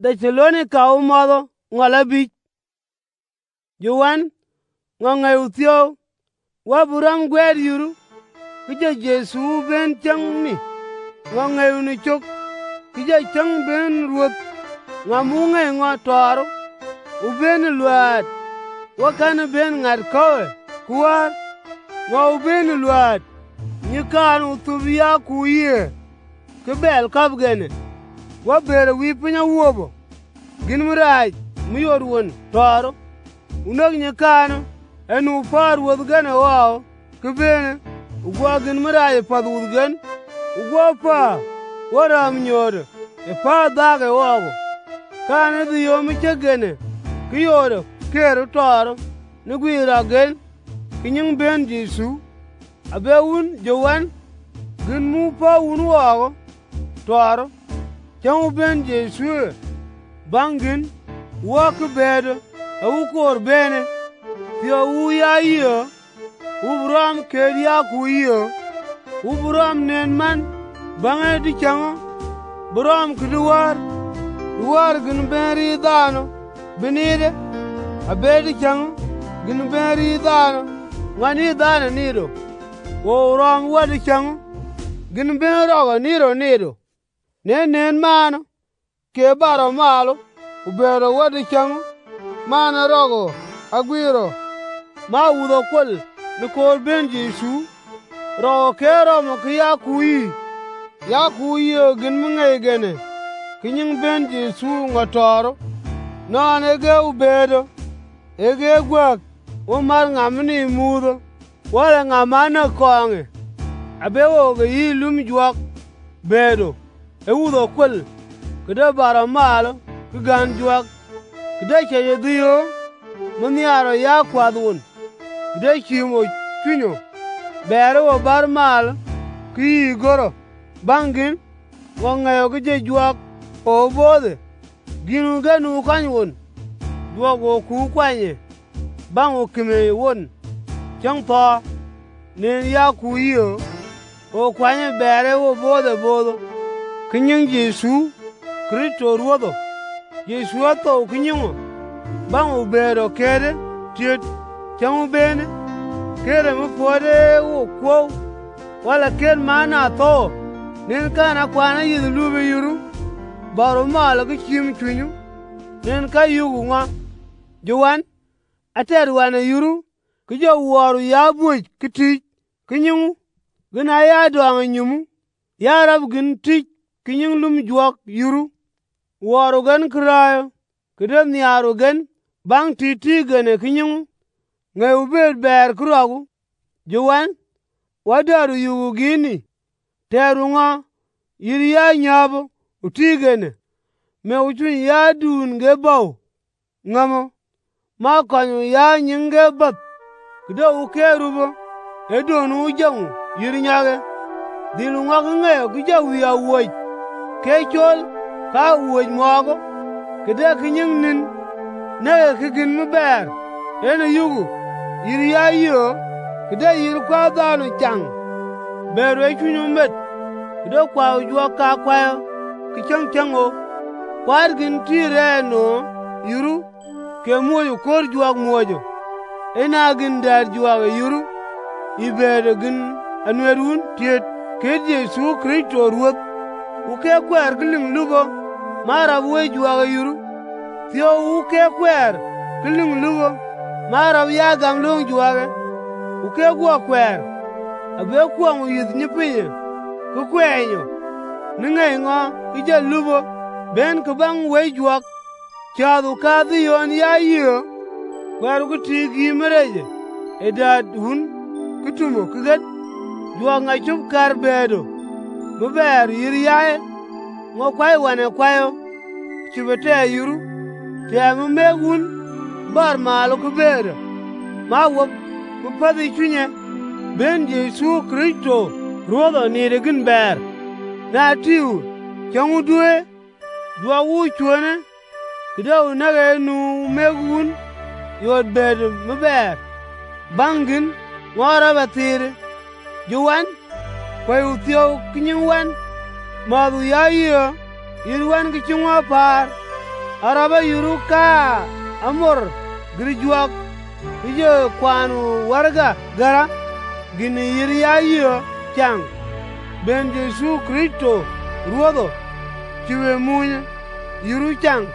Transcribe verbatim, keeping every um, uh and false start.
Thessalonika wu modho ngala bich. Jowan, nga ngei u thio, wa buram gwed yuru, ki ja Jesu u ben chang ni, nga ngei u ni chok, ki ja chang ben Ruoth, nga mu ngei nga tor, u ben luat, wa kan ben ngat kawe, kuwar, nga u ben luat, nyi kan u thup ya ku yie, ki bel kap gene, wa ber wi piny awuobo. Gin mi raj mi yod wun toro, u nök nyi kano, en u par wuoth gen awo, ki bene, u gwa gin mi raj path wuth gen, u gwa pa, wa ram nyod, e pa dhake woko. Kane dhi yo mi che gene, ki yod, ker u toro, ni gwi ra gen, ki nying ben Jesu. Abe wun Jowan, gin mu pa wun woko, toro, chang u ben Jesu, bang gin, wa ki bedo, e u kor bene, thio u ya yio, u buram kedi ya ku yio, u buram nen man, bang e di chango, buram ki di war, di war gin ben ri dhano, binide, abe di chango, gin ben ri dhano, nga ni dhano nido. Wo rom wadi chang, gin ben rogo niro nido. Ne nen mano, ke baro malo, u bero wadi chang, mano rogo, agwiro, ma wudho kwel, ni kor ben Jesu, rogo ke romo ki ya ku yi, ya ku yi o gin mi ngei gene, ki nying ben Jesu nga toro, non e ge u bedo, e ge gwak, wo mar nga mi ni mudho. Wala nga ma na kong'e, abe woge yi lum jwak, bedo, e wudho kwel, kede baro malo, ki gan jwak, kede cheye dhiyo, mi niaro ya kwath wun, kede chimo chunyo, bere wo bar mal, ki yi goro, bang gin, wo ngeyo ki je jwak, o bodhe, gin u gen u kany wun, jwak wo ku kwanye, bang u kime wun, chang tho, nen ya ku yio, o kwanye bere wo bodhe bodho, ki nying Jesu, Kristo Ruodho, Jesu a tho ki nyingo, bang u bero kede, tiet, chang u bene, kede mi pwode wo kwo, wala ken ma na tho, nen kan a kwana yith lube yuru, baro malo ki chim chunyu, nen ka yugu nga, Jowan, ater wane yuru, ki ja wor u ya buoch ki tic, ki nyingu, gin a ya dwang nyumu, ya rab gin tic, ki nying lum jwak yuru, wor u gen ki rayo, kede niar u gen, bang ti ti gene ki nyingu, ngei u bed ber ki rwagu, Jowan, wa dar u yugu gini, ter u nga, yir ya nyabo, u ti gene, me u chun ya dun ge bau, ngamo, ma kony u ya nying ge bath, kede u ke rubo, e don u jang u, yir nyage, dhil u nga ki ngeyo ki ja wi awuoch, ke chol, ka awuoch mogo, kede ki nying nin, nege ki gin mi ber, en yugu, yir ya yio, kede yir kwa dhano chang, ber we chunyu met, kede kwa u jwak ka kwayo, ki chang chang o, kwar gin ti re no, yuru, ke muojo kor jwak muojo. Ena gin dar jwak e yuru, i bere gin anwer wun tiet, ked Jesu Kristo Ruoth. U ke kwer ki ling lubo, ma rab we jwak e yuru. Thio u ke kwer ki ling lubo, ma rab ya gam long jwake. U ke gwa kwer, abe kwong u yith nyi pinye, ki kwenyo. Ni ngei ngo ki ja lubo, ben ki bang we jwak. Chadhu ka dhi yon ya yio, kwer u ki ti gi mereje, e dad wun ki tumo ki gen, jwak nga chup kar bedo, mi ber yir yaye, ngo kwai wane kwayo, chibe te yuru, te mi meg wun, bar malo ki bedo, ma wop, ki padhi chunye, ben Jesu Kristo, Ruodho nide gin ber. Na tiu, chang u due, jwak wu chwene, kede u nege nu meg wun, yod bed mi ber, bang gin, ngora ba thire. Ji wan, kwai u thio ki nying wan, madhu ya yio, yir wan ki ching wa par, Araba yuru ka amor girjuak, ije kwanu warga gara, gini yir ya yir chang. Ben Jesu Kristo ruodho, chiwe muny yuru chang.